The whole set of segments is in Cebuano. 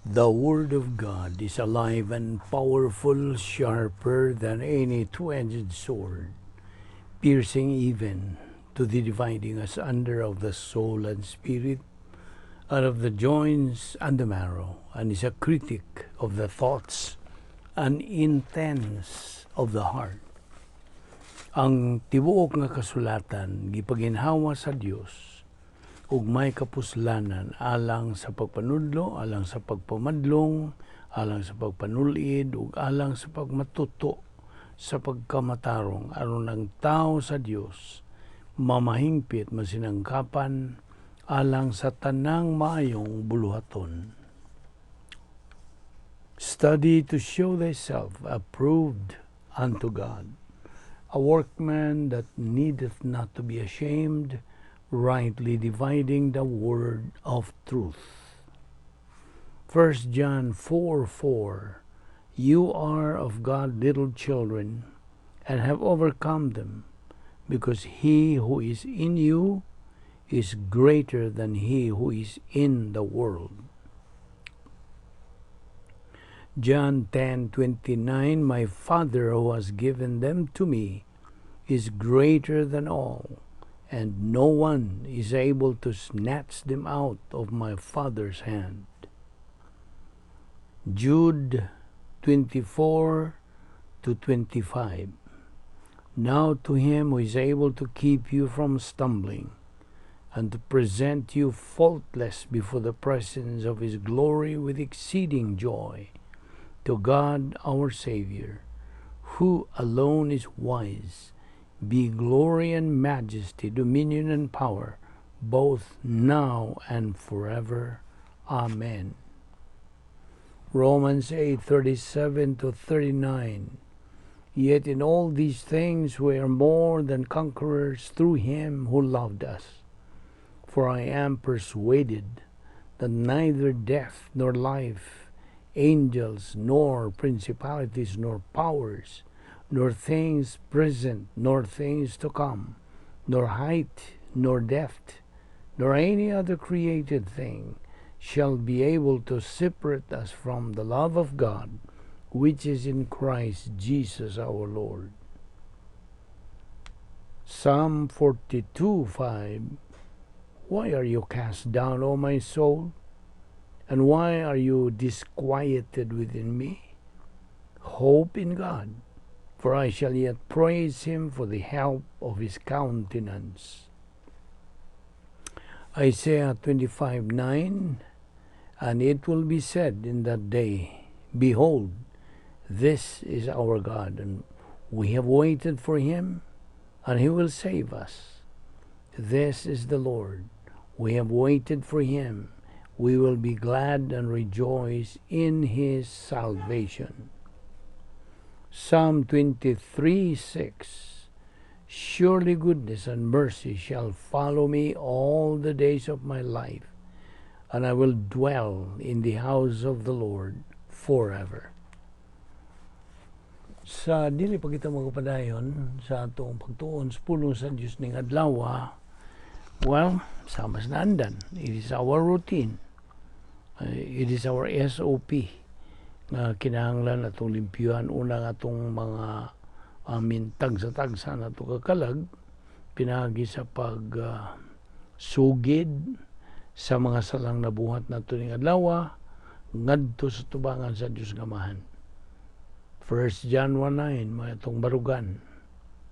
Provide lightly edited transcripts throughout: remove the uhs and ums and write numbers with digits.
The Word of God is alive and powerful, sharper than any two-edged sword, piercing even to the dividing asunder of the soul and spirit, and of the joints and the marrow, and is a critic of the thoughts and intents of the heart. Ang tibuok nga kasulatan gipaginhawa sa Dios ug may kapuslanan alang sa pagpanudlo, alang sa pagpamadlong, alang sa pagpanulid ug alang sa pagmatuto sa pagkamatarong, aron ang tao sa Dios mamahingpit, masinangkapan alang sa tanang maayong buluhaton. Study to show thyself approved unto God, a workman that needeth not to be ashamed, rightly dividing the word of truth. 1 John 4:4. You are of God, little children, and have overcome them, because he who is in you is greater than he who is in the world. John 10:29. My Father who has given them to me is greater than all, and no one is able to snatch them out of my Father's hand. Jude 24 to 25. Now to him who is able to keep you from stumbling and to present you faultless before the presence of his glory with exceeding joy, to God our Savior, who alone is wise, be glory and majesty, dominion and power, both now and forever. Amen. Romans 8:37 to 39. Yet in all these things we are more than conquerors through him who loved us. For I am persuaded that neither death nor life, angels nor principalities nor powers, nor things present nor things to come, nor height nor depth, nor any other created thing shall be able to separate us from the love of God, which is in Christ Jesus our Lord. Psalm 42:5. Why are you cast down, O my soul? And why are you disquieted within me? Hope in God, for I shall yet praise him for the help of his countenance. Isaiah 25:9. And it will be said in that day, "Behold, this is our God, and we have waited for him, and he will save us. This is the Lord. We have waited for him. We will be glad and rejoice in his salvation." Psalm 23:6. Surely goodness and mercy shall follow me all the days of my life, and I will dwell in the house of the Lord forever. Sa dili pa kita magpadayon sa atong pagtuon sa pulong sa Dios ning adlaw, well, sama sa naandan, it is our routine. It is our SOP nga kinahanglan atong limpyuhan una ang atong mga amin tagsa-tagsa na ato kakalag pinaagi sa pag sugid sa mga salang nabuhat nato ning adlaw ngadto sa tubangan sa Dios nga Amahan. 1 John 1:9, mga itong barugan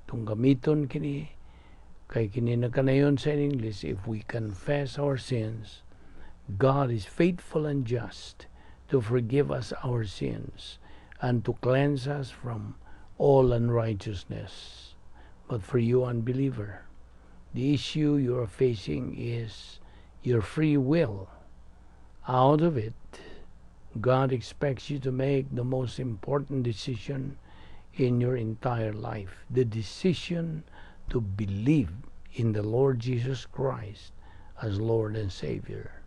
itong gamiton kini kay kini nagkanayon sa English, "If we confess our sins, God is faithful and just to forgive us our sins and to cleanse us from all unrighteousness." But for you, unbeliever, the issue you are facing is your free will. Out of it, God expects you to make the most important decision in your entire life, the decision to believe in the Lord Jesus Christ as Lord and Savior.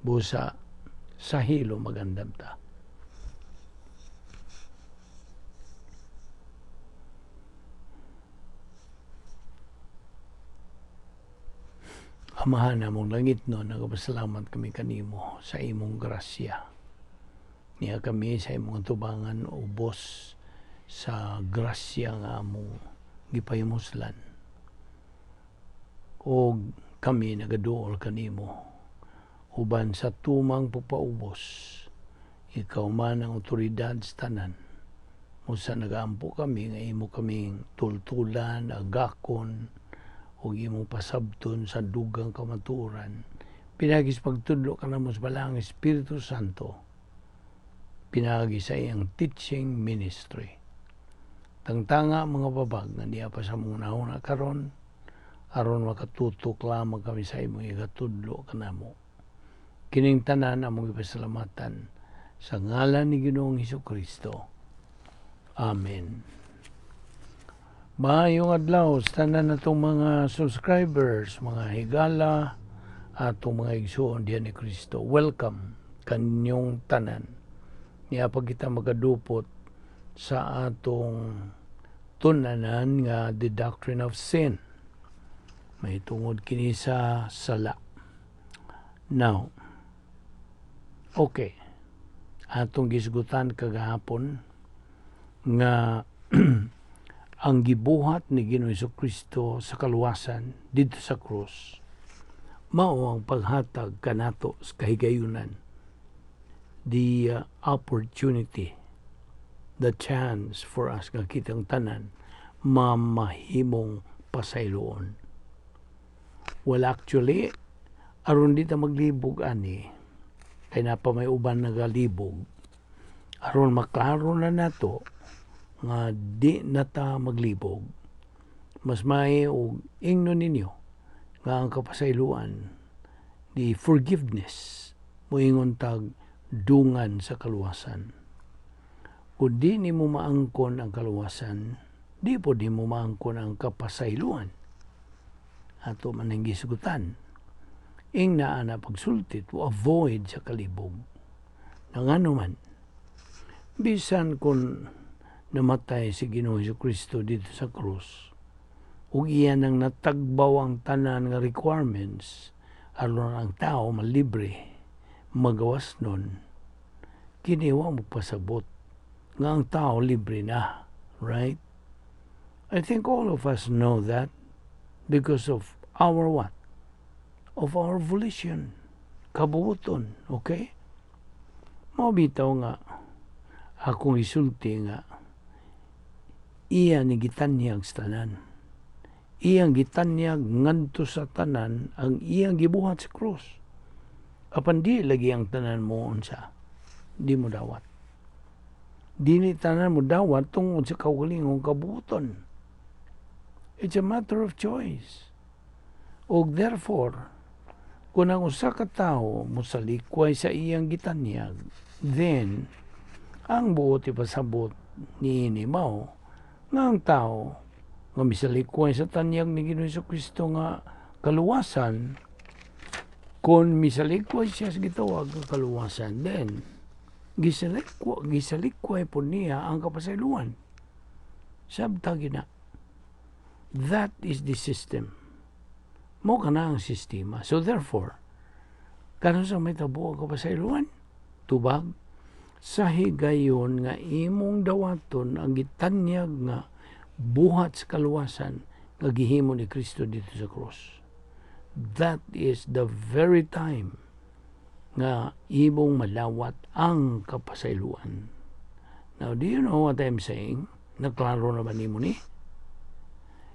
Busa, sa hilo magandam ta. Amahan namong langit no, nagapasalamat kami kanimo sa imong grasya. Niya kami sa imong tubangan ubos sa grasya nga among gipahimuslan. Og kami nagaduol kanimo uban sa tumang pagpaubos, ikaw man ang otoridad sa tanan. Usa nagaampo kami nga imo kaming tultulan, agakon ug imong pasabton sa dugang kamatuoran pinaagi sa pagtudlo kanamo sa Balaang Espiritu Santo, pinaagi sa iyang teaching ministry. Tangtanga mga babag nga niya pa sa among hunahuna karon aron makatutok lamang kami sa imong igatudlo kanamo. Kining tanan among ipasalamatan sa ngalan ni Ginoong Hesus Kristo. Amen. Maayong adlaw sa tanan natong mga subscribers, mga higala, atong mga igsuon diyan ni Kristo. Welcome kanyong tanan. Niya pa kita magadupot sa atong tun-anan nga the doctrine of sin. May tungod kini sa sala. Now, okay. Atong gisgutan kagahapon nga ang gibuhat ni Ginoong Kristo sa kaluwasan didto sa krus mao ang paghatag kanato sa kahigayunan, the opportunity, the chance for us nga kitang tanan mamahimong pasayloon. Well, actually, aron di ta maglibog ani kay napa may uban nagalibog, aron maklaro na nato nga di na ta maglibog, mas may og ingnon ninyo nga ang kapasayloan, the forgiveness, moingon tag dungan sa kaluwasan. Kung di nimo maangkon ang kaluwasan, di po di mo maangkon ang kapasayloan. Ato man ang gisgutan. Ing naa na pagsulti to avoid sa kalibog. Na ngano man, bisan kung namatay si Ginoong Hesus Kristo didto sa krus, ug iya nang natagbaw ang tanan nga requirements aron ang tao malibre, magawas nun, kini wa magpasabot nga ang tao libre na, right? I think all of us know that because of our what? Of our volition, kabuoton, okay? Mao bitaw nga akong isulti nga iya ni gitanyag sa tanan. Iyang gitanyag ngadto sa tanan ang iyang gibuhat sa krus. Apan di lagi ang tanan mo unsa, di mo dawat. Dili tanan mo dawat tungod sa kaugalingong kabuoton. It's a matter of choice. Og therefore, kung ang usa ka tawo mosalikway sa iyang gitanyag, then ang buot ipasabot niini mao nga ang tao nga misalikway sa tanyag ni Ginoong Kristo nga kaluwasan, kung misalikway siya sa gitawag nga kaluwasan, then gisalikway po niya ang kapasayloan. Sabta gina. That is the system. Mao kana ang sistema. So therefore, kanus-a may tabo ang kapasayloan? Tubag, sa higayon nga imong dawaton ang gitanyag nga buhat sa kaluwasan nga gihimo ni Kristo didto sa krus. That is the very time nga imong malawat ang kapasayloan. Now, do you know what I'm saying? Naklaro na ba nimo ni?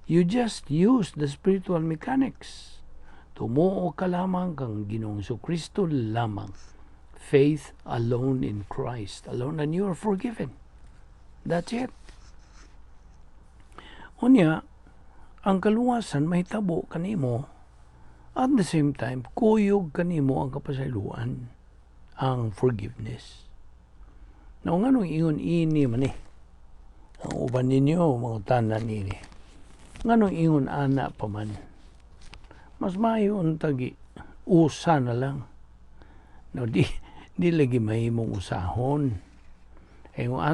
You just use the spiritual mechanics. Tumuo ka lamang kang Ginoong Kristo lamang. Faith alone in Christ alone, and you are forgiven. That's it. Unya, ang kaluwasan mahitabo kanimo, at the same time, kuyog kanimo ang kapasayloan, ang forgiveness. Now, nganong ingon ini man eh? Ang uban ninyo, mga tanan ini. Nganong ingon ana pa man? Mas maayo untag usa na lang. No, di lagi mahimong usahon. Eh, kung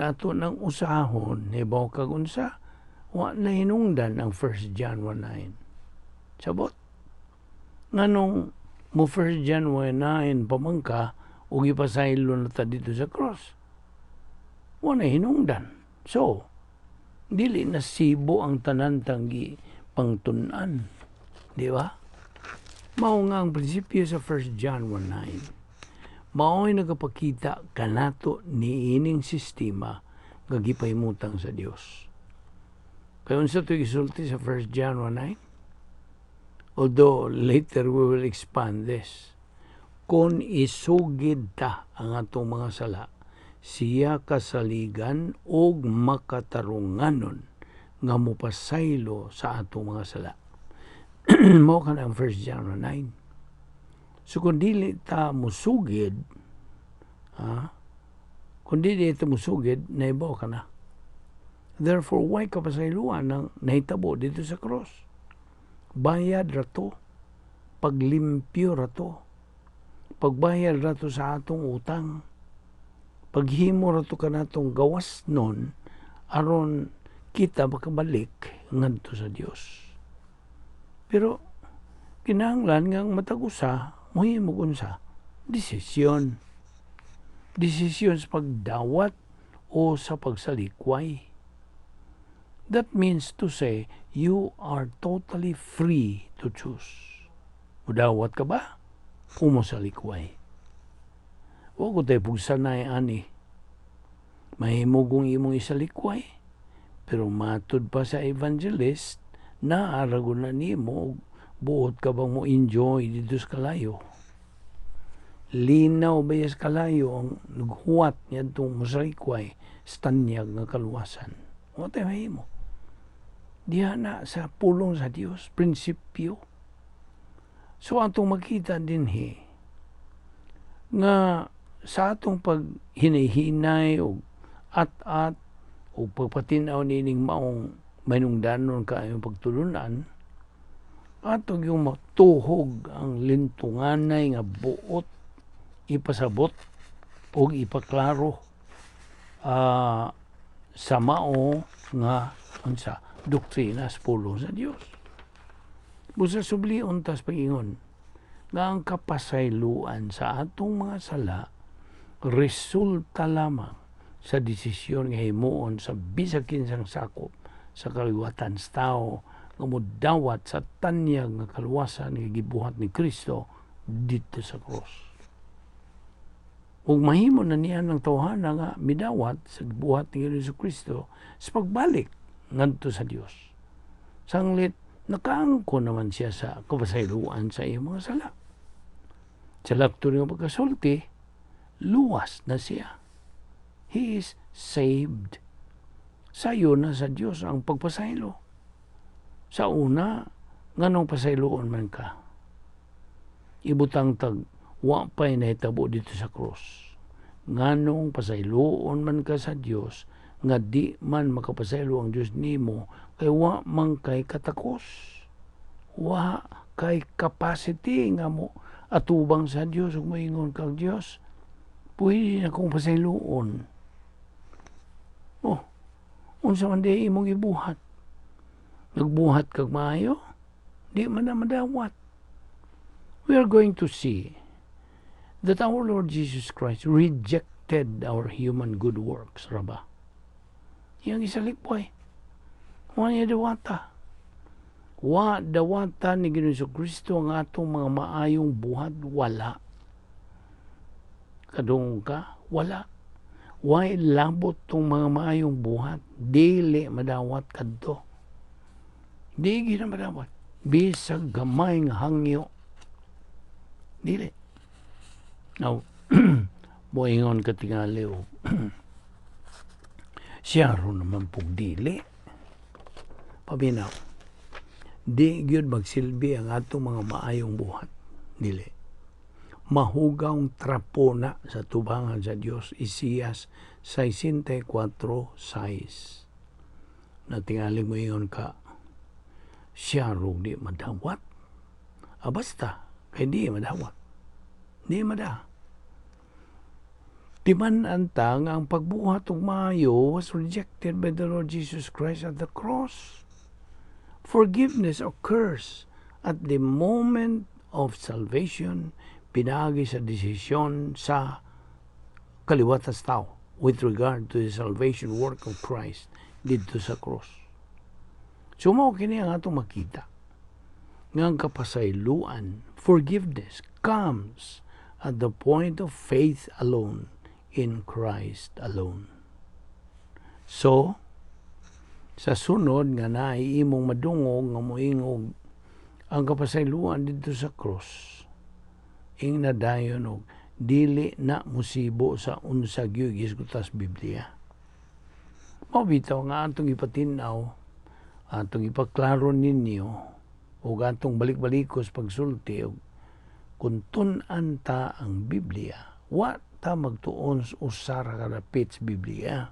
ato nang usahon, hibaw kag unsa, wa na hinungdan ang 1 John 1:9. Sabot. Nganong mo 1 John 1:9 pa man ka, Ug ipasaylo na ta didto sa cross. Wala hinungdan. So, dili na sibo ang tanan tanggi pangtun-an. Di ba? Mao nga ang prinsipyo sa 1 John 1:9. Mao'y nagapakita kanato niining sistema nga gipahimutang sa Dios. Kaya unsa to gisulti sa 1 John 1:9? Although later we will expand this. Kung isugid ta ang atong mga sala, siya kasaligan og makatarunganon nga mopasaylo sa atong mga sala. Mao kana ang 1 John 9. So kung dili ta musugid, ha? Kung dili ta musugid, naibaw ka na. Therefore, way kapasayloan ang nahitabo didto sa cross? Bayad ra to. Paglimpyo ra to. Pagbayad ra to sa atong utang. Paghimo ra to kanatong gawas nun aron kita makabalik ngadto sa Dios. Pero kinahanglan nga ang matag usa mohimo unsa? Desisyon. Desisyon sa pagdawat o sa pagsalikway. That means to say, you are totally free to choose. Mudawat ka ba? O mosalikway? Wa ko tayo pugsanay ani. Mahimo kung imong isalikway. Pero matud pa sa evangelist, naarago na nimo, buot ka bang mo enjoy didto sa kalayo? Linaw ba sa kalayo ang naghuwat niadtong mosalikway sa tanyag nga kaluwasan? Wa tayo mahimo. Diha na sa pulong sa Dios, prinsipyo. So atong makita dinhi nga sa atong paghinay-hinay o at-at o pagpatinaw nining maong mahinungdanon kaayong pagtulunan, atong yung matuhog ang lintunganay nga buot ipasabot o ipaklaro sa mao nga unsa doktrina sa pulong sa Dios. Busa sublion tas pag-ingon nga ang kapasayloan sa atong mga sala resulta lamang sa desisyon nga himuon sa bisag kinsang sakop sa kaliwatan sa tao nga modawat sa tanyag nga kaluwasan nga gibuhat ni Kristo didto sa cross. Ug mahimo na niya ng tawhana nga midawat sa gibuhat ni Hesus Kristo sa pagbalik ngadto sa Dios. Sanglit nakaangko naman siya sa kapasayloan sa iyang mga sala. Sa lakto nga pagkasulti, luwas na siya. He is saved. Sayo na sa Dios ang pagpasaylo. Sa una, nganong pasayloon man ka? Ibutang tag wa pa'y nahitabo didto sa cross. Nganong pasayloon man ka sa Dios nga di man makapasaylo ang Dios nimo kay wa man kay katakos? Wa kay capacity nga mo atubang sa Dios ug moingon kang, "Dios, pwede na akong pasayloon." Oh, unsa man di imong ibuhat? Nagbuhat kag maayo? Di man na madawat. We are going to see that our Lord Jesus Christ rejected our human good works, raba. Iyang isalikway. Wa niya dawata. Wa dawata ni Ginoong Kristo ang atong mga maayong buhat, wala. Kadungog ka, wala. Way labot tong mga maayong buhat, dili madawat kadto. Di gyud na madawat. Bisag gamay nga hangyo. Dili. Now, moingon ka tingali og siya ron naman pug dili. Paminaw. Di gyud magsilbi ang atong mga maayong buhat. Dili. Mahugawng trapo na sa tubangan sa Dios. Isaias 64:6. Na tingali mo ingon ka, siya rog di madawat. Ah, basta, kay di madawat. Di mada. Timan-an ta nga ang pagbuhat og maayo was rejected by the Lord Jesus Christ at the cross. Forgiveness occurs at the moment of salvation. pinaagi sa desisyon sa kaliwat sa tao with regard to the salvation work of Christ didto sa cross. So mao kini ang atong makita nga ang kapasayloan, forgiveness, comes at the point of faith alone in Christ alone. So, sa sunod nga naay imong madungog nga moingog ang kapasayloan didto sa cross, ingna dayon og dili na musibo sa unsa gyud gisgutan sa Biblia. Mao bitaw nga atong ipatin-aw, atong ipaklaro ninyo ug atong balik-balikos pagsulti og kung tun-an ta ang Biblia, wa ta magtuon sa usa ra ka dapit sa Biblia.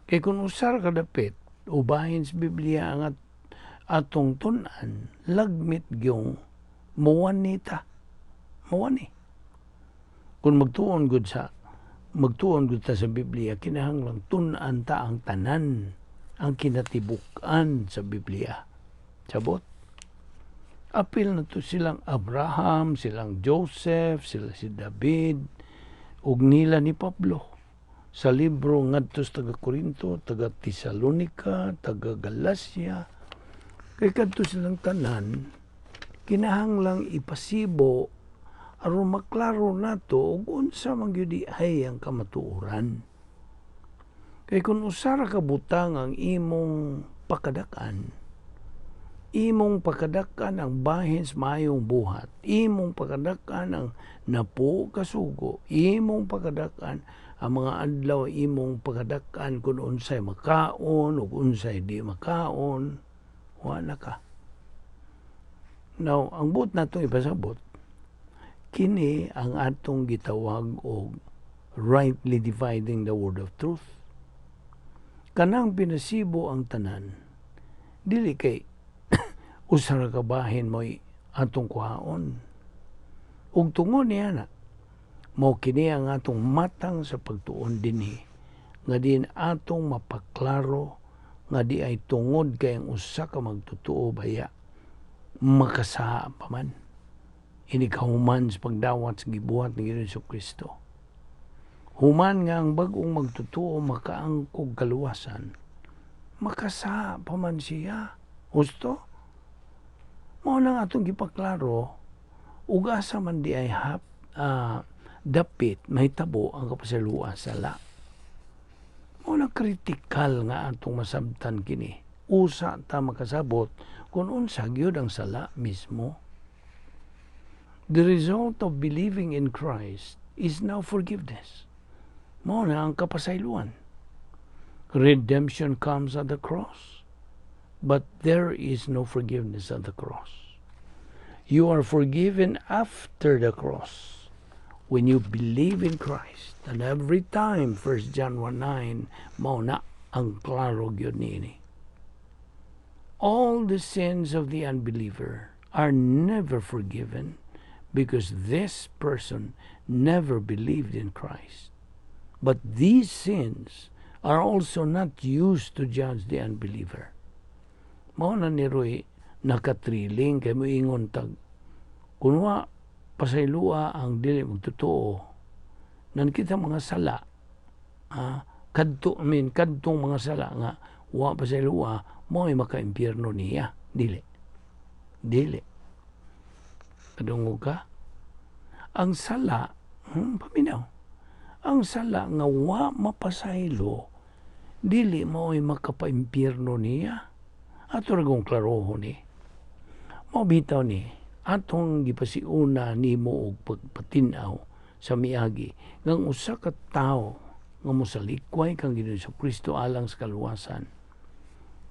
Kay kung usa ra ka dapit, ubahin sa Biblia ang atong tun-an, lagmit gyung muwani ta. Muwani. Kung magtuon gud ta sa Biblia, kinahanglang tun-an ta ang tanan, ang kinatibuk-an sa Biblia. Sabot? Apil na to silang Abraham, silang Joseph, sila si David, ug nila ni Pablo sa libro ngadto sa taga Corinto, taga Tesalonica, taga Galacia. Kay kadto silang tanan kinahanglang ipasibo aron maklaro nato og unsa man gyud ay ang kamatuoran. Kay kung usa ra ka butang ang imong pakadak-an, imong pakadak-an ang bahin sa maayong buhat, imong pakadak-an ang napuo ka sugo, imong pakadak-an ang mga adlaw, imong pakadak-an kung unsay makaon ug unsay di makaon, wa na ka. Now, ang buot natong ipasabot, kini ang atong gitawag og rightly dividing the word of truth. Kanang pinasibo ang tanan, dili kay usa ra ka bahin mo'y atong kuhaon. Ug tungod niya na, mao kini ang atong matang sa pagtuon dinhi, nga din atong mapaklaro nga di ay tungod kay ang usa ka magtotoo baya makasaa pa man inigkahuman sa pagdawat sa gibuhat ni Ginoong Kristo. Human nga ang bag-ong magtotoo makaangkog kaluwasan, makasaa pa man siya. Husto? Mao nang atong gipaklaro ug asa man di ay dapit mahitabo ang kapasayloan sala. Mao nang kritikal nga atong masabtan kini. Usa ta makasabot kung unsa gyud ang sala mismo. The result of believing in Christ is now forgiveness. Mao na ang kapasayloan. Redemption comes at the cross, but there is no forgiveness at the cross. You are forgiven after the cross when you believe in Christ. And every time, 1 John 1:9, mao na ang klaro gyud niini. All the sins of the unbeliever are never forgiven because this person never believed in Christ. But these sins are also not used to judge the unbeliever. Mao na ni Roy nakatriling kay moingon tag kunwa pasaylua ang dili magtotoo nan kita mga sala, kadto, I mean, kadtong mga sala nga wa pasaylua mo ay maka-impyerno niya. Dili, dili. Kadungog ka? Ang sala, paminaw, ang sala nga wa mapasaylo dili mo ay makapaimpyerno niya. Ato ra kong klarohon ni. Mao bitaw ni atong gipasiuna nimo og pagpatin-aw sa miagi ngang usa ka tawo nga mosalikway kang Ginoong Kristo alang sa kaluwasan,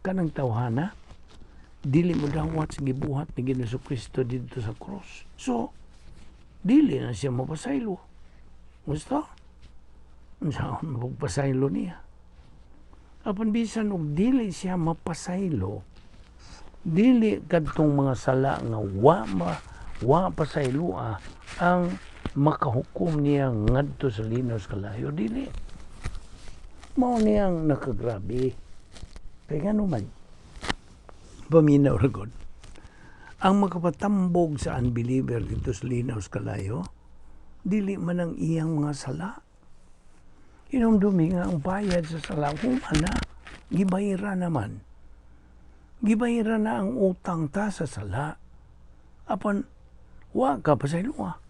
kanang tawhana dili mo dawat sa gibuhat ni Ginoong Kristo didto sa cross. So dili na siya mapasaylo. Gusto unsa mapasaylo niya? Apan bisan og dili siya mapasaylo, dili kadtong mga sala nga wa pasayloa ang makahukom niya ngadto sa linos kalayo. Dili. Mao niyang nakagrabe. Kay ngano man, paminaw ra gud. Ang makapatambog sa unbeliever dito sa linaw sa kalayo, dili man ang iyang mga sala. Hinumdumi nga ang bayad sa sala, human na, gibayra naman. Gibayra na ang utang ta sa sala. Apan, wa ka pasayloa.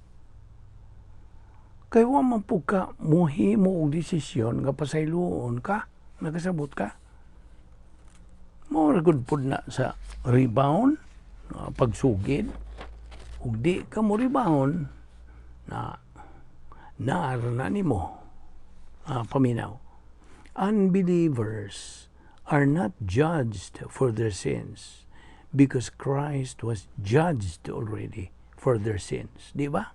Kay wa man pud ka muhimo og desisyon nga pasayloon ka, nakasabot ka. Mao ra gud pud na sa rebound, pagsugid, ug di ka mo rebound na naara na nimo. Paminaw. Unbelievers are not judged for their sins because Christ was judged already for their sins. Di ba?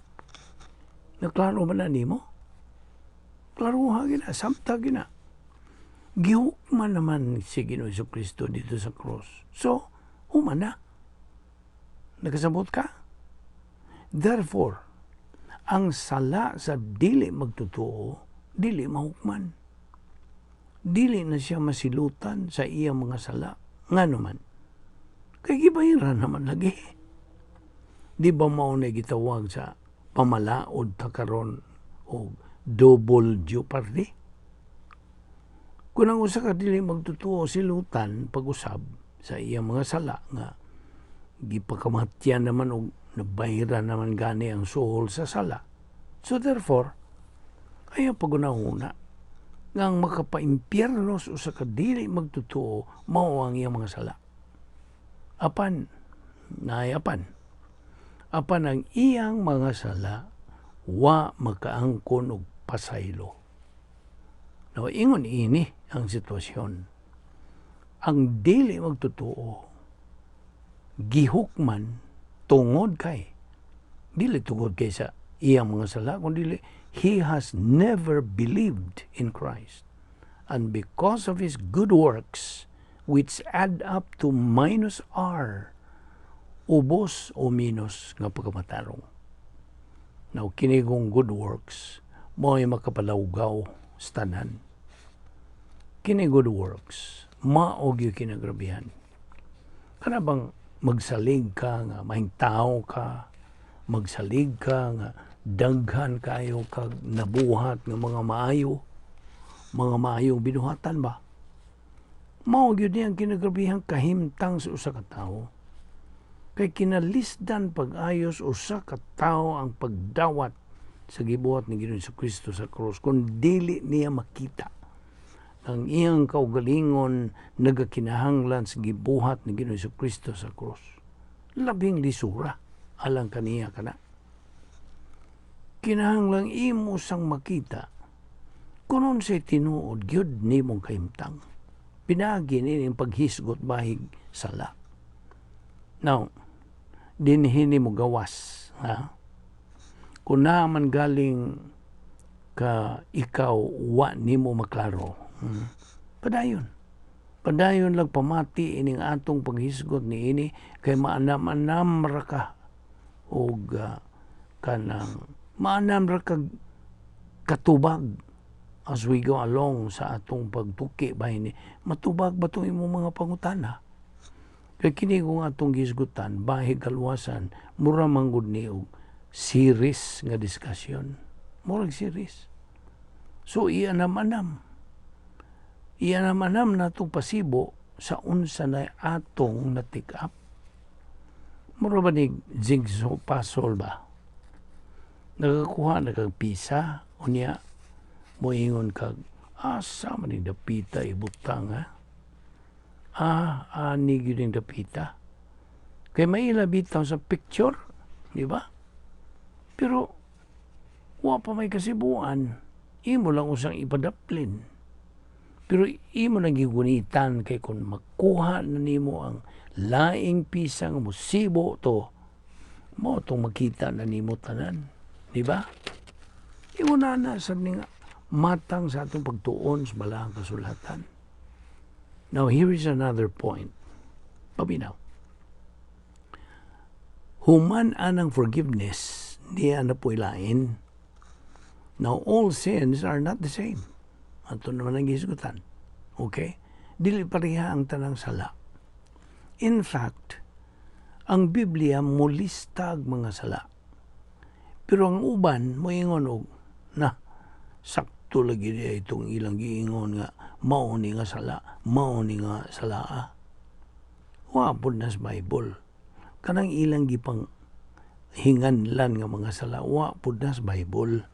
Naklaro ba na nimo? Klaro ha gina, samta gina. Gihukman naman si Ginoo Kristo dito sa cross. So, human na. Nakasabot ka? Therefore, ang sala sa dili magtotoo, dili mahukman. Dili na siya masilutan sa iyang mga sala. Nga naman, kay gibayaran naman lagi. Di ba mao na gitawag sa pamalaod ta karon og double jeopardy? Kung ang usa ka dili magtotoo silutan pag-usab sa iyang mga sala nga gipakamatyan naman og nabayran naman gani ang suhol sa sala. So therefore, ayaw pagunahuna nga ang makapaimpyerno sa usa ka dili magtotoo mao ang iyang mga sala. Apan, naay apan. Apan ang iyang mga sala wa makaangkon og pasaylo. Now, ingon ini ang sitwasyon. Ang dili magtotoo gihukman tungod kay dili tungod kay sa iyang mga sala, kundi he has never believed in Christ, and because of his good works, which add up to minus R, ubos o minus nga pagkamatarong. Now, kini gong good works mo'y makapalawgaw sa tanan. Kini good works mao gyud kinagrabihan. Kana bang magsalig ka nga maayong tao ka, magsalig ka nga daghan kayo kag nabuhat nga mga maayong binuhatan ba? Mao gyud ni ang kinagrabihang kahimtang sa usa ka tawo. Kay kinalisdan pag-ayos usa ka tawo ang pagdawat sa gibuhat ni Ginoong Kristo sa krus kung dili niya makita ang iyang kaugalingon nagakinahanglan sa gibuhat ni Ginoong Kristo sa krus. Labing lisura alang kaniya kana. Kinahanglang imo sang makita kung unsay tinuod gyud nimong kahimtang. Pinaagi ni paghisgot bahig sala. Now, dinhi ni mo gawas, ha? Kung naman galing ka ikaw wa nimo maklaro, Padayon. Padayon lang pamati ining atong paghisgot ni ini kay maanam-anam ra ka og kanang maanam ra kag katubag as we go along sa atong pagtuki ba ini. Matubag ba itong imong mga pangutana? Kay kini kung atong gisgutan bahig kaluwasan, mura manggod ni og series nga diskusyon, murag series. So ianam-anam, ianam-anam natong pasibo sa unsa na atong na-take up. Mura ba ni jigsaw puzzle ba? Nakakuha na kag pisa, unya moingon kag asa man ni dapita ibutang, ha? Ah, ani gyud ning dapita. Kay maila bitaw sa picture, di ba? Pero wa pa may kasibuan, imo lang usang ipadaplin. Pero imo nang gigunitan kay kung makuha na nimo ang laing pisa nga musibo to, mo tong makita na nimo tanan. Di ba? Imo na na sa nga matang sa atong pagtuon sa balaang kasulatan. Now, here is another point. Paminaw. Human anang forgiveness, niya na po ilain. Now, all sins are not the same. Ato naman ang gisgutan. Okay? Dili pareha ang tanang sala. In fact, Ang Biblia molistag mga sala. Pero ang uban moingon og na sakto lagi diay itong ilang giingon nga mao ni nga sala, mao ni nga sala. Wa pud na sa Bible. Kanang ilang gipang hinganlan nga mga sala, wa pud na sa Bible.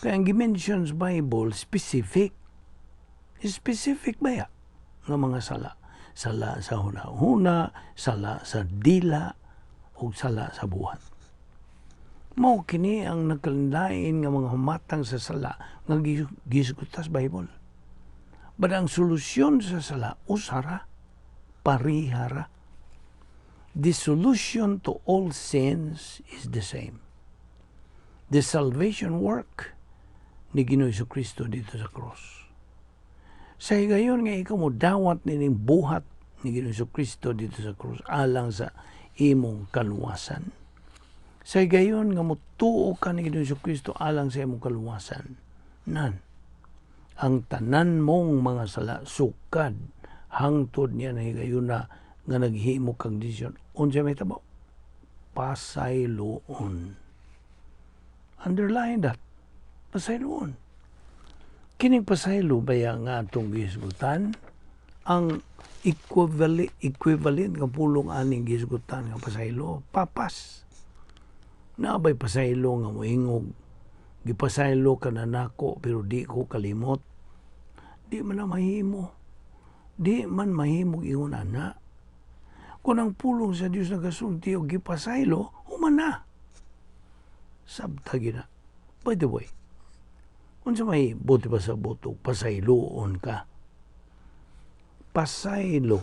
Kaya ang gi-mention sa Bible, specific. Specific ba ya nga mga sala? Sala sa huna-huna, sala sa dila, o sala sa buhat. Mao kini ang nagkalain nga mga humatang sa sala nga gisgutan sa Bible. But ang solusyon sa sala, usara, parihara. The solution to all sins is the same. The salvation work ni Ginoo Kristo dito sa cross. Sa higayon nga ikaw mo dawat nining buhat ni Ginoo Kristo dito sa cross alang sa imong kaluwasan. Sa higayon nga motuo ka ni Ginoo Kristo alang sa imong kaluwasan. Nan, ang tanan mong mga sala sukad hangtod niya na higayon na nga naghimo kang desisyon, unsa may tabo? Pasayloon. Underline that. Pasayloon. Kining pasaylo baya nga atong gihisgutan, ang equivalent nga pulong aning gihisgutan nga pasaylo, papas. Naabay pasaylo nga moingog, "Gipasaylo ka na nako pero di ko kalimot." Di man na mahimo. Di man mahimo ingon ana. Kung ang pulong sa Dios nagasulti og gipasaylo, human na. Sabta gina. By the way, unsa may buot pasabot og pasayloon ka? Pasaylo.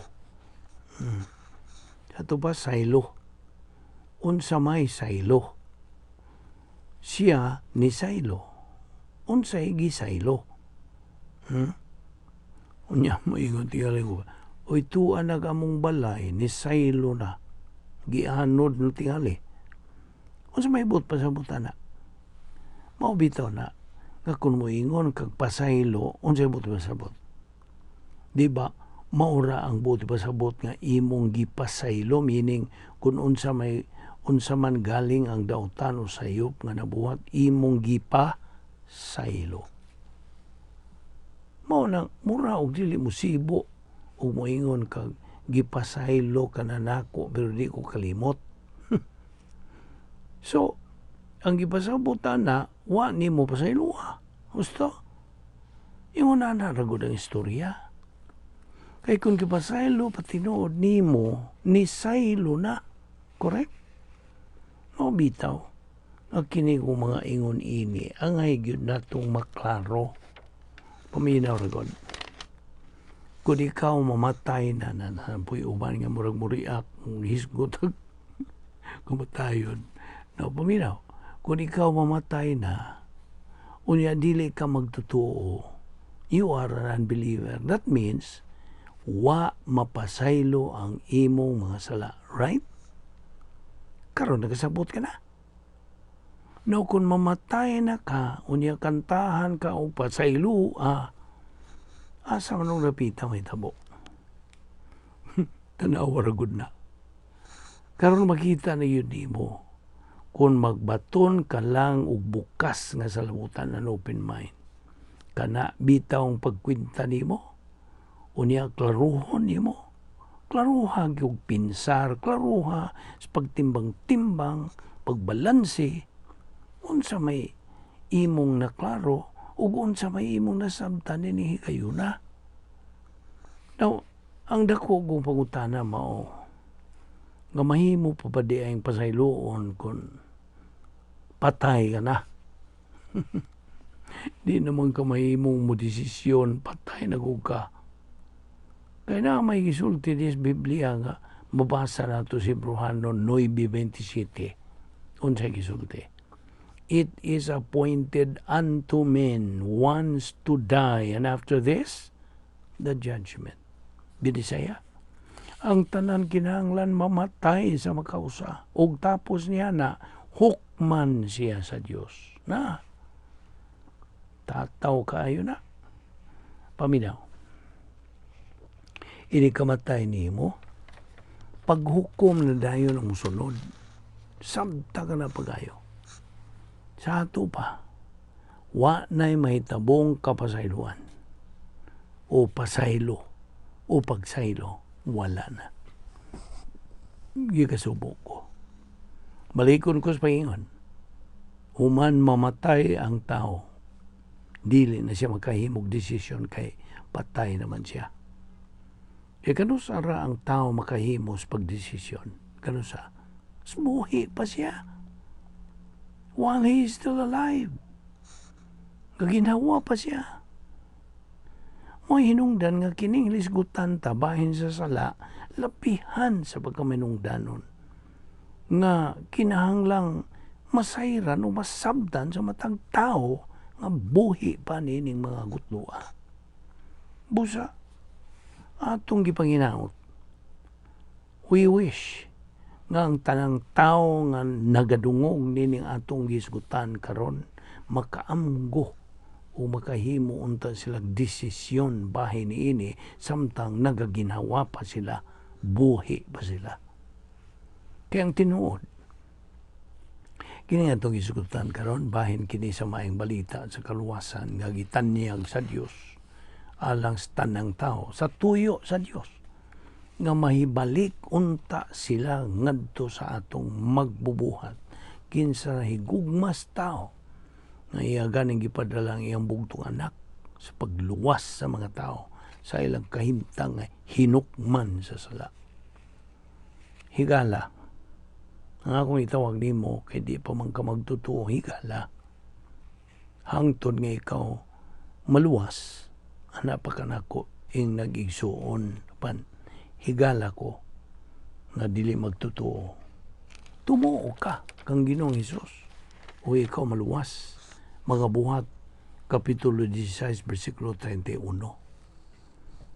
Ato ba saylo? Unsa may saylo? Siya ni saylo. Unsay gisaylo? Unya mo ingon tingali ko, "Oy, tuwa na among balay, ni saylo na." Gianod na tingali. Unsa may buot pasabot ana? Mao bitaw na nga kung moingon kag pasaylo, unsay buot pasabot? Di ba? Maura ang buot pasabot nga imong gipasaylo, meaning kung unsa may unsa man galing ang dautan o sayop nga nabuhat, imong gipasaylo. Mao nang mura og dili mo sibo ug moingon kag "Gipasaylo ka na nako pero di ko kalimot." So, ang gipasabot na wa nimo pasayloa. Husto? Ingon na ra gud ang istorya. Kay kung gipasaylo pa tinuod nimo, ni saylo na. Correct? Mao bitaw nga kini kong mga ingon ini, angay gyud natong maklaro. Paminaw ra gud. Kung ikaw mamatay na na na puy uban nga murag muriak hisgot kamatayon. No, paminaw. Kung ikaw mamatay na, unya dili ka magtotoo, you are an unbeliever. That means, wa mapasaylo ang imong mga sala. Right? Karon nakasabot ka na. No, kung mamatay na ka, unya kantahan ka og pasaylo, asa man og napita may tabo? Tanawa ra gud na. Karon makita na yun nimo kung magbaton ka lang og bukas nga salabutan, an open mind. Kana bitaw ang pagkwenta nimo, unya klaruhon nimo. Klaruha gyud pinsar, klaruha sa pagtimbang-timbang, pagbalanse, unsa may imong naklaro ug unsa may imong nasabtan nini higayuna. Now, ang dako kong pangutana mao nga mahimo pa ba di ang pasayloon kung patay ka na? Di naman ka mahimong mo desisyon, patay na gud ka. Kaya na may gisulti dis Biblia nga mabasa nato si Hebreohanon 9:27. Unsay gisulti? "It is appointed unto men once to die, and after this, the judgment." Binisaya. Ang tanan kinahanglan mamatay sa makausa. Ug tapos niya na, hukman siya sa Dios. Na, tataw kaayo na. Paminaw. Ini kamatay nimo, Paghukom na dayon ang musunod. Sabta ka na pagayo. Sa ato pa, wa na'y mahitabong kapasayloan o pasaylo o pagsaylo, wala na. Gikasubo ko. Balikon ko sa pagingon. Human mamatay ang tao, dili na siya makahimog desisyon kay patay naman siya. E kanusa ra ang tao makahimo sa pagdesisyon? Kanusa? Buhi pa siya. While he is still alive. Gaginhawa pa siya. Mo'y hinungdan nga kining lisgutan ta bahin sa sala, lapihan sa pagkaminungdanon nga kinahanglang masayran o masabtan sa matag tao nga buhi pa nining mga gutloa. Busa, atong gipanginaot. We wish nga ang tanang tao nga nagadungog nining atong gisgutan karon makaamgo o makahimo unta sila desisyon bahin niini samtang nagaginhawa pa sila, buhi pa sila. Kaya ang tinuod, kini atong gisgutan karon bahin kini sa maayong balita sa kaluwasan nga gitanyag sa Dios alang sa tanang tao sa tuyo sa Dios nga mahibalik unta sila ngadto sa atong magbubuhat, kinsa higugmas tao nga iya ganing gipadala ang iyang bugtong anak sa pagluwas sa mga tao sa ilang kahimtang nga hinukman sa sala. Higala. Ang akong itawag nimo kay di pa man ka magtotoo, higala. Hangtod nga ikaw maluwas, ana pa kanako ing nag-igsuon pan higala ko nga dili magtotoo. Tumuo ka kang Ginoong Hesus o ikaw maluwas. Mga Buhat, Kapitulo 16, versikulo 31.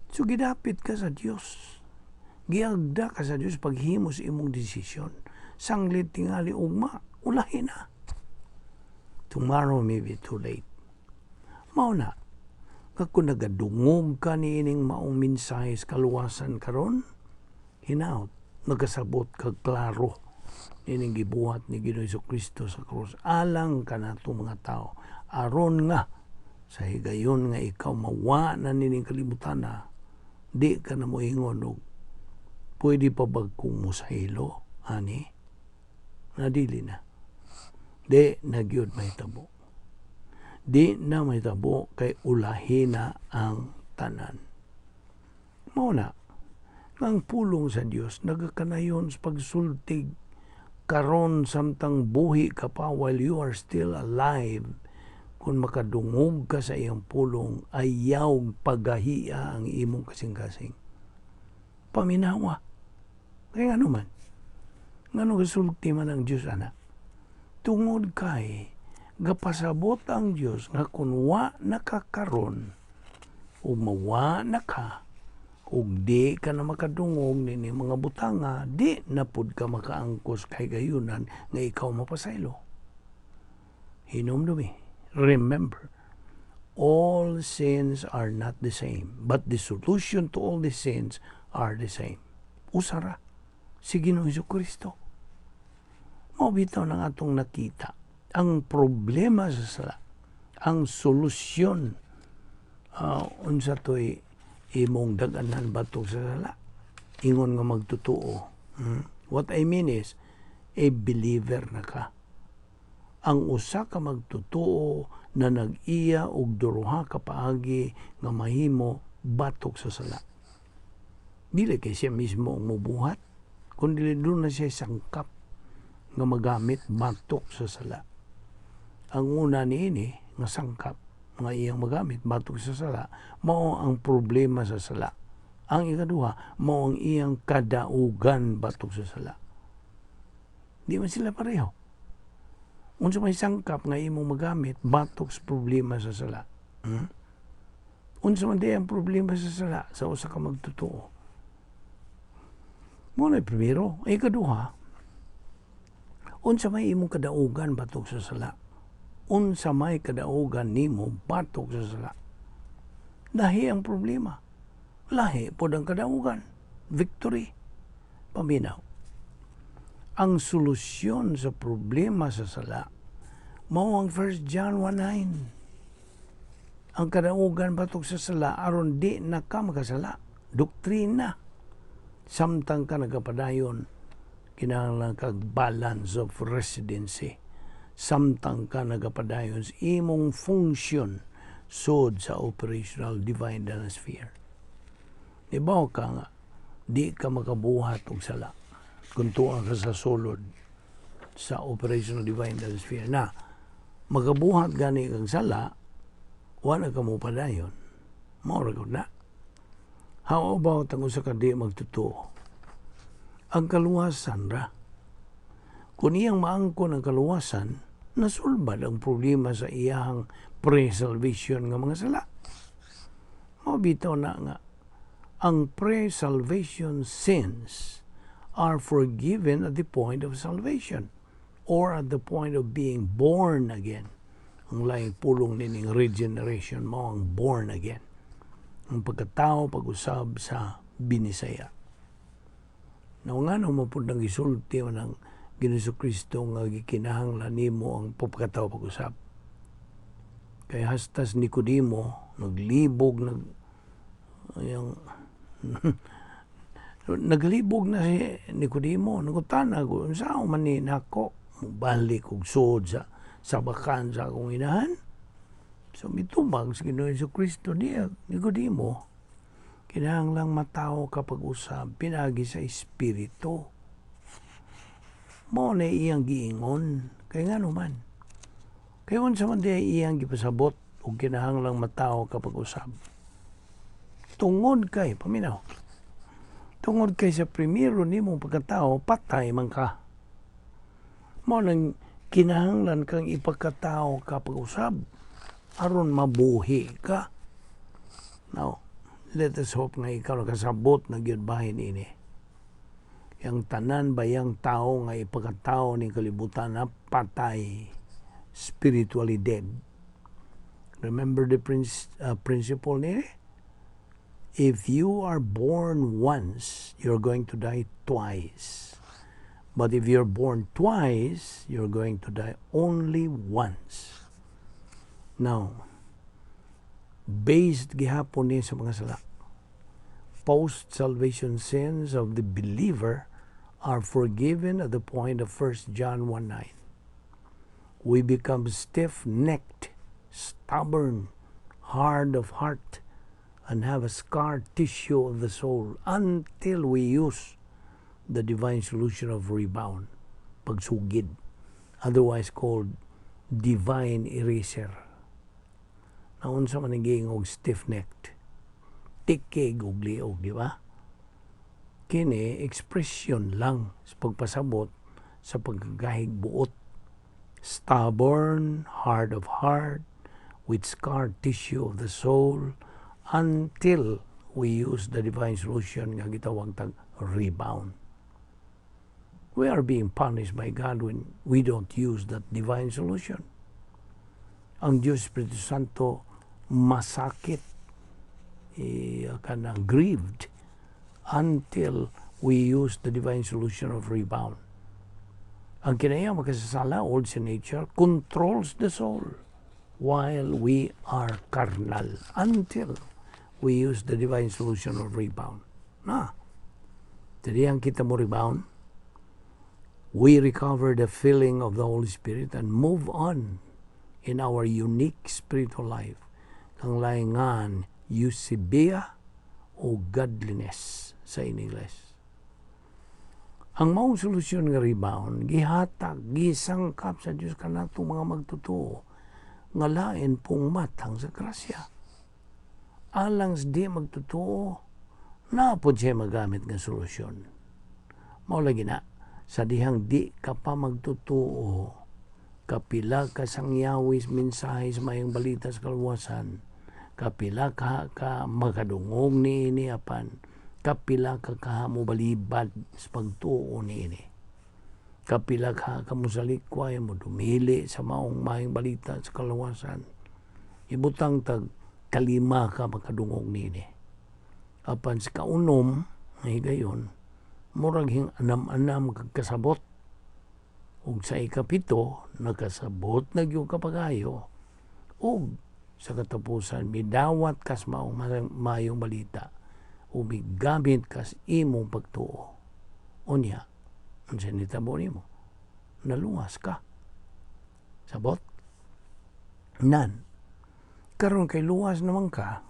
So gidapit ka sa Dios. Giagda ka sa Dios paghimo sa imong desisyon. Sanglit tingali ugma, ulahi na. Tomorrow may be too late. Mao na, nga kung nagadungog ka niining maong mensahe sa kaluwasan karon, hinaot, nagkasabot kag klaro nining gibuhat ni Ginoong Kristo sa krus alang kanato mga tao, aron nga sa higayon nga ikaw mawa na nining kalibutan na di ka na moingon og pwede pa ba kung mosaylo ani na. Dili na, di na gyud mahitabo, di na mahitabo kay ulahi na ang tanan. Mao na ang pulong sa Dios nagakanayon sa pagsultig karon samtang buhi ka pa, while you are still alive. Kung makadungog ka sa iyang pulong, ayaw pagahia ang imong kasing-kasing. Paminawa kay ano man, ngano gasulti man ang Dios ana? Tungod kay gapasabot ang Dios nga kung wa nakakaron o mawa na ka ug di ka na makadungog nini mga butanga, di na pud ka makaangkos kay gayunan nga ikaw mapasaylo. Hinumdumi, remember, all sins are not the same, but the solution to all the sins are the same. Usa ra, si Ginoong Kristo. Mao bitaw nang atong nakita ang problema sa sala, ang solusyon, unsa to'y imong daganan batok sa sala? Ingon nga magtotoo. What I mean is, a believer na ka. Ang usa ka magtotoo na nag-iya og duha ka paagi nga mahimo batok sa sala. Dili kay siya mismo ang mubuhat, kundi duna siya sangkap nga magamit batok sa sala. Ang una niini nga sangkap nga iyang magamit batok sa sala mao ang problema sa sala. Ang ikaduha mao ang iyang kadaugan batok sa sala. Di man sila pareho. Unsa may sangkap nga imong magamit batok sa problema sa sala? Unsa man di ang problema sa sala sa usa ka magtotoo? Mao na primero. Ang ikaduha, unsa may imong kadaugan batok sa sala? Unsa may kadaugan nimo batok sa sala? Lahi ang problema. Lahi pod ang kadaugan. Victory. Paminaw. Ang solusyon sa problema sa sala mao ang 1 John 1:9. Ang kadaugan batok sa sala aron di na ka makasala. Doktrina. Samtang ka nagapadayon, kinahanglan kag balance of residency. Samtang ka nagapadayon sa imong function sud sa operational divine sphere. Ibaw ka nga, di ka makabuhat og sala kung tuwa ka sa sulod sa operational divine sphere na makabuhat gani kang sala, wala ka mo padayon. Mao ra na. How about ang usa ka di magtotoo? Ang kaluwasan ra. Kung iyang maangkon ang kaluwasan, nasulbad ang problema sa iyahang pre-salvation nga mga sala. Mao bitaw na nga ang pre-salvation sins are forgiven at the point of salvation or at the point of being born again. Ang laing pulong nining regeneration mao ang born again. Ang pagkatao pag-usab sa Binisaya. Now nga no mo pud nang gisulti man ang Ginoo Kristo nga gikinahanglan nimo ang pagkatao pag-usab. Kay hastas Nicodemo naglibog, nag yung naglibog na si Nicodemo, nangutana ko, unsa man ni nako balik og suod sa sabakan sa akong inahan? So mitubag sa Ginoo Kristo niya, "Nicodemo, kinahanglang matawo ka pag-usab pinagi sa espiritu." Mao na iyang giingon. Kay ngano man? Kay unsa man diay iyang gipasabot og kinahanglang matawo ka pag-usab? Tungod kay, paminaw, tungod kay sa primero nimong pagkatao, patay man ka. Mao nang kinahanglan kang ipagkatao ka pag-usab aron mabuhi ka. Now, let us hope nga ikaw nakasabot na gyud bahin ini. Yang tanan bayang tao nga ipagkatao ning kalibutan na patay, spiritually dead. Remember the principle ni? If you are born once, you're going to die twice. But if you're born twice, you're going to die only once. Now, based gihapon ni sa mga sala. Post-salvation sins of the believer are forgiven at the point of 1 John 1:9. We become stiff-necked, stubborn, hard of heart, and have a scarred tissue of the soul until we use the divine solution of rebound, pagsugid, otherwise called divine eraser. Naunsa man ang og stiff-necked? Tikig og liog, di ba? Kini expression lang sa pagpasabot sa pagkagahig buot. Stubborn, hard of heart, with scarred tissue of the soul, until we use the divine solution nga gitawag tag rebound. We are being punished by God when we don't use that divine solution. Ang Diyos Espiritu Santo masakit, eh, kanang grieved until we use the divine solution of rebound. Ang kinahiyang makasasala, old sin nature, controls the soul while we are carnal until we use the divine solution of rebound. Na, ang kita mo rebound, we recover the feeling of the Holy Spirit and move on in our unique spiritual life. Kang laingan eusebeia o godliness sa Ingles. Ang maong solusyon nga rebound, gihatag, gisangkap sa Diyos kanatong mga magtotoo nga lain pong matang sa grasya. Alang sa di magtotoo, naa pod siya magamit nga solusyon. Mao lagi na, sa dihang di ka pa magtotoo, kapila ka sangyawis mensahe sa mayong balita sa kaluwasan, kapila ka ka makadungog niini apan kapila ka ka mo balibad sa pagtuo niini. Kapila ka ka mo salikway mo dumili sa maong maayong balita sa kaluwasan. Ibutang tag kalima ka makadungog niini. Apan sa kaunom, nga higayon, Murag hing anam-anam kag kasabot. Ug sa ikapito, nakasabot na gyud ka pagayo. Ug sa katapusan, midawat kas maong maayong balita ug migamit kas imong pagtuo. Unya, unsa nitabo nimo? Naluwas ka. Sabot? Nan, karon kay luwas naman ka,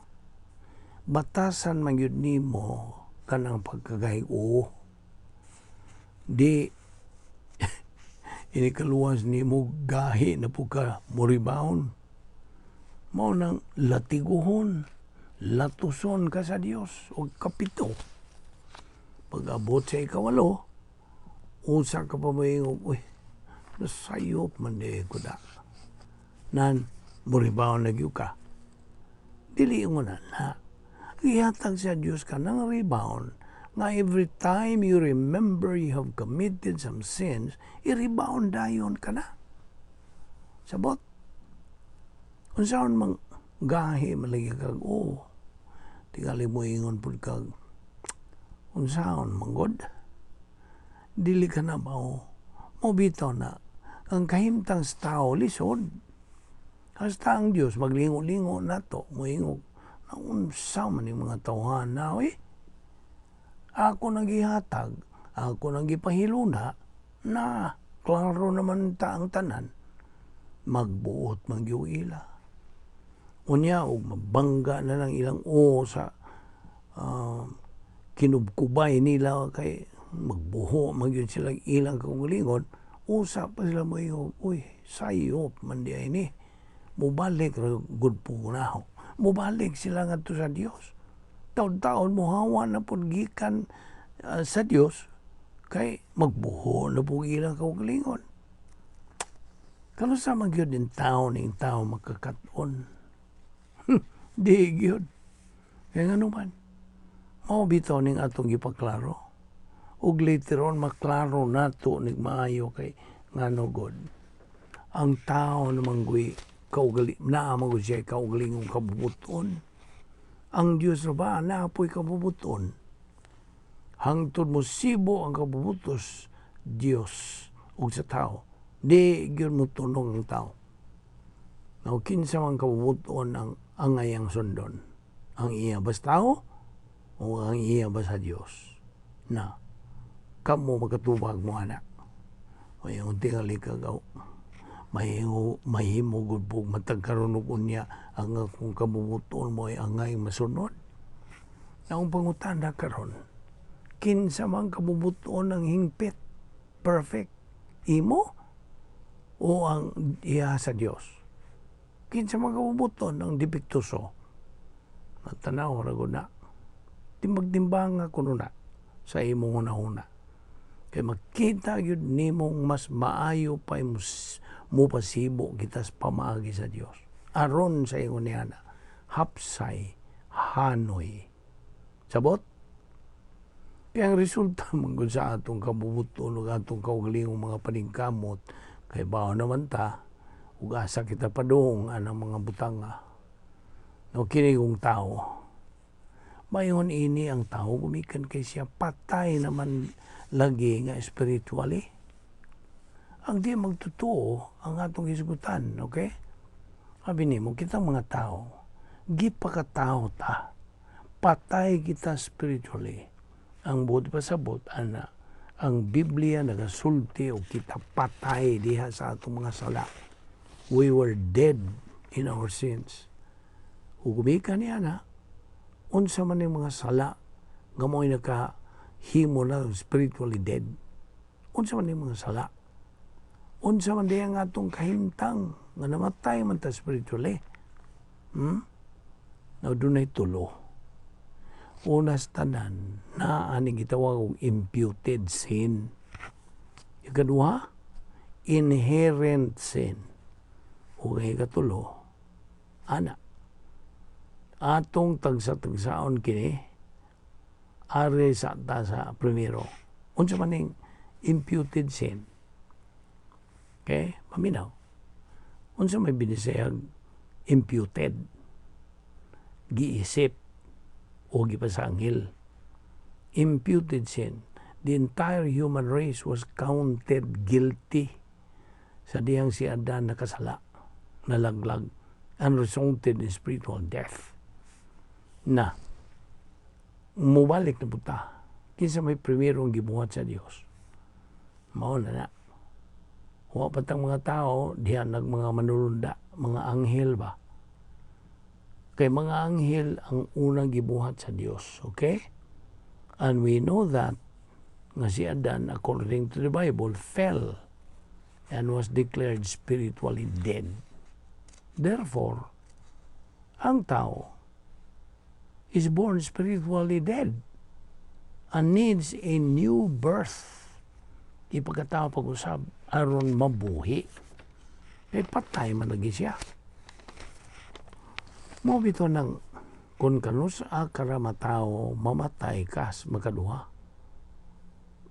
batasan man gyud nimo kanang pagkagahig oo. Di ini kaluwas nimo gahi na pud ka mo rebound. Mao nang latiguhon, latuson ka sa Dios og kapito. Pag-abot sa ikawalo, usa ka pa moingon, "Uy, nasayop man di ko da." Nan, mo rebound na gyud ka. Dili mo na na. Gihatag sa Dios ka ng rebound nga every time you remember you have committed some sins, i-rebound dayon ka na. Sabot? Unsaon mang gahi malagi kag oh, tingali mo ingon pud kag unsaon man god, dili ka na mao mo bitaw na ang kahimtang sa tao lisod. Hasta ang Dios maglingo-lingo nato, moingog na unsa man yung mga tawhan na eh. Ako nang gihatag, ako nang gipahiluna, na klaro naman ta ang tanan. Magbuot man gyud ila. Unya og mabangga na lang ilang o sa kinubkubay nila kay magbuho man gyud sila ilang kaugalingon, usa pa sila moingon, "Uy, sayop man di ay ni." Mubalik ra gud po na. Mubalik sila ngadto sa Dios. Taon-taon mohawa na pud gikan sa Dios kay magbuho na po ilang kaugalingon. Kanusa man gyud ning tao ning tao makakaton? Di gyud. Kaya ngano man, mao bitaw ning atong gipaklaro. Ug later on maklaro nato nig maayo kay ngano god. Ang tao naman guy kaugali naa man gud siya kaugalingong kabubuton. Ang Dios ra ba naa po'y kabubuton? Hangtod mo sibo ang kabubutos Dios ug sa tao, di gyud mo tunong ang tao. Now, kinsa man kabubuton ang angayang sundon? Ang iya ba sa tao o ang iya ba sa Dios? Na, kamo makatubag mo ana. May tingali kag mahimo mahimo gud po matag karon og unya ang akong kabubuton mo ay angay masunod. Na ang pangutana karon, kinsa man kabubuton ang hingpit, perfect, imo o ang iya sa Dios? Kinsa man kabubuton ang depektuso? Matanaw ra gud na. Timbag-timbanga kuno na sa imong hunahuna. Kay makita gyud nimong mas maayo pa imo mo pasibo kita sa pamaagi sa Dios. Aron sa ingon niya na, hapsay, hanoy. Sabot? Kaya ang resulta man gud sa atong kabubuton ug atong kaugalingong mga paningkamot, kay bao naman ta, ug asa kita padung anang mga butanga. No, kini kong tao. Mayon ini ang tao gumikan kay siya patay naman lagi nga spiritually. Ang di magtotoo ang atong hisgutan, okay? Sabi nimo, kitang mga tao, gipakatao ta, patay kita spiritually. Ang buot pasabot, ana, ang Biblia nagasulti og kita patay diha sa atong mga sala. We were dead in our sins. Ug gumikan niya na, unsa man yung mga sala nga mo'y nakahimo na spiritually dead? Unsa man yung mga sala? Unsa man diha ang atong kahimtang nga namatay man ta spiritually? Now, dunay tulo. Una sa tanan, naa ni gitawag og imputed sin. Ikaduha, inherent sin. Ug ang ikatulo, ana, atong tagsa-tagsaon kini are sa ta sa primero. Unsa man ning imputed sin? Okay, paminaw. Unsa may binisayag imputed? Giisip o gipasangil. Imputed sin. The entire human race was counted guilty sa dihang si Adan nakasala, nalaglag, and resulted in spiritual death. Na, mubalik na pud ta. Kinsa may primerong gibuhat sa Dios? Mao na na. Wa pa tang mga tao, diha nag mga manulunda, mga anghel ba? Kay mga anghel ang unang gibuhat sa Dios, okay? And we know that nga si Adan, according to the Bible, fell and was declared spiritually dead. Therefore, ang tao is born spiritually dead and needs a new birth. Ipagkatao pag-usab aron mabuhi. Eh, patay man lagi siya. Mao bitaw nang kung kanus-a ka ra matao, mamatay kas makaduha.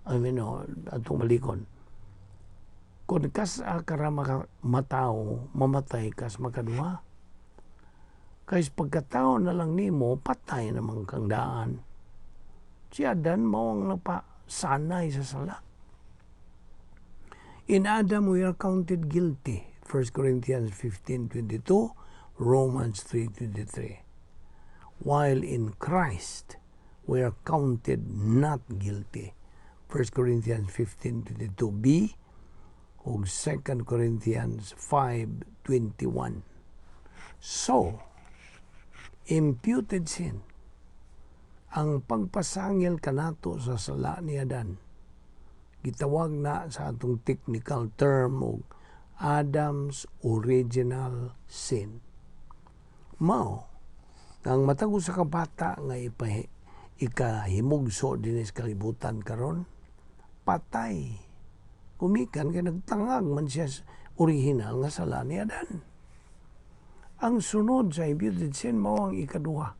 I mean, no, atong malikon. Kung kas-a ka ra matao, mamatay kas makaduha. Kay pagkatao na lang nimo, patay naman kang daan. Si Adan mao ang napasanay sa sala. In Adam we are counted guilty. 1 Corinthians 15:22, Romans 3:23. While in Christ we are counted not guilty. 1 Corinthians 15:22b ug 2 Corinthians 5:21. So, imputed sin, ang pagpasangil kanato sa sala ni Adan, gitawag na sa atong technical term og Adam's original sin. Mao ang matag usa ka bata nga ikahimugso dinhi sa kalibutan karon, patay gumikan kay nagtangag man siya sa original nga sala ni Adan. Ang sunod sa imputed sin mao ang ikaduha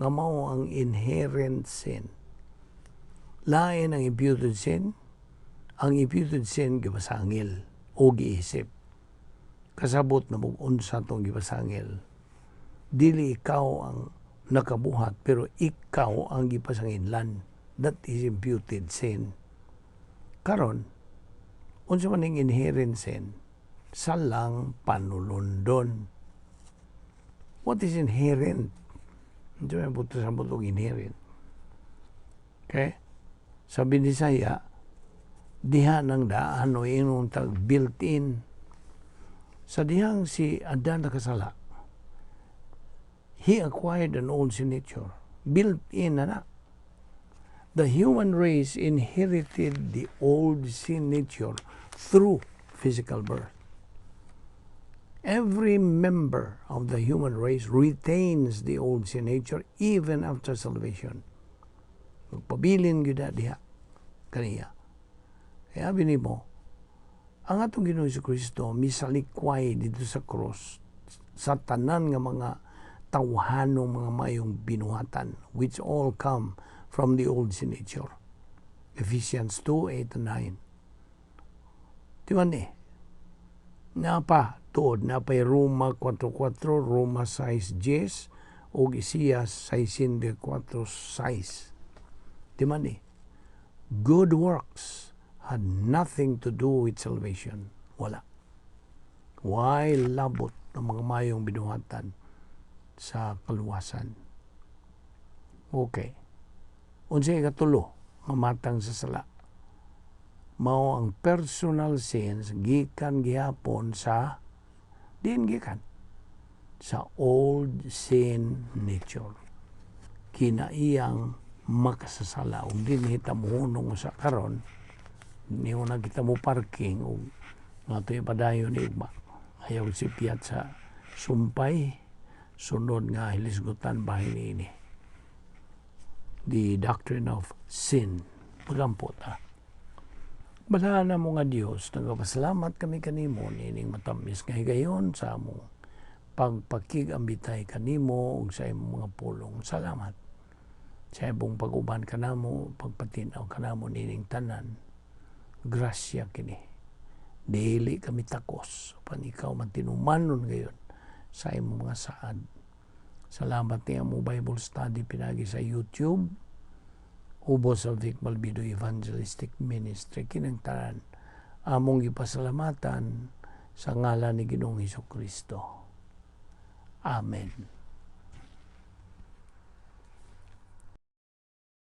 nga mao ang inherent sin. Lain ang imputed sin. Ang imputed sin gipasangil o giisip. Kasabot na mong unsa tong gipasangil. Dili ikaw ang nakabuhat, pero ikaw ang gipasanginlan. That is imputed sin. Karon, unsa man ning inherent sin? Salang panulundon. What is inherent? Hindi mo buto sa butong inherent. Okay? Sa Binisaya, diha ng daan o ingon tag built-in. Sa dihang si Adan nakasala, he acquired an old sin nature. Built-in na na. The human race inherited the old sin nature through physical birth. Every member of the human race retains the old sin nature even after salvation. Magpabilin gyud na diha kaniya. Kaya nimo, ang atong Ginoong Kristo misalikway dito sa cross sa tanan nga mga tawhanong mga mayong binuhatan, which all come from the old sin nature. Ephesians 2, 8 and 9. Di ba ni? Napa, tuod, napay Roma 4.4, Roma 6.10, ug Isaias 64.6. Di ba ni? Good works had nothing to do with salvation. Wala. Why labot ng mga mayong binuhatan sa kaluwasan? Okay. Unsay ikatulo nga matang sa sala? Mao ang personal sins gikan gihapon sa diin gikan sa old sin nature. Kinaiyang makasasala ug dinhi ta mohunong sa karon, niyo na kita mo parking ug nga padayon ni ugma. Ayaw sipyat sa sumpay, sunod nga hilisgutan bahin ini. The doctrine of sin. Pagampot ha. Balaan mo nga Dios, nagapasalamat kami kanimo niining matamis nga higayon sa among pagpakig-ambitay kanimo ug sa imong mga pulong. Salamat sa imong pag-uban kanamo, pagpatinaw kanamo niining tanan. Grasya kini. Dili kami takos apan ikaw man tinumanon gayon sa imong mga saad. Salamat niya mo Bible study pinagi sa YouTube. Ubos sa Vic Malbido Evangelistic Ministry, kining tanan among gipasalamatan sa ngalan ni Ginoong Hesus Kristo. Amen.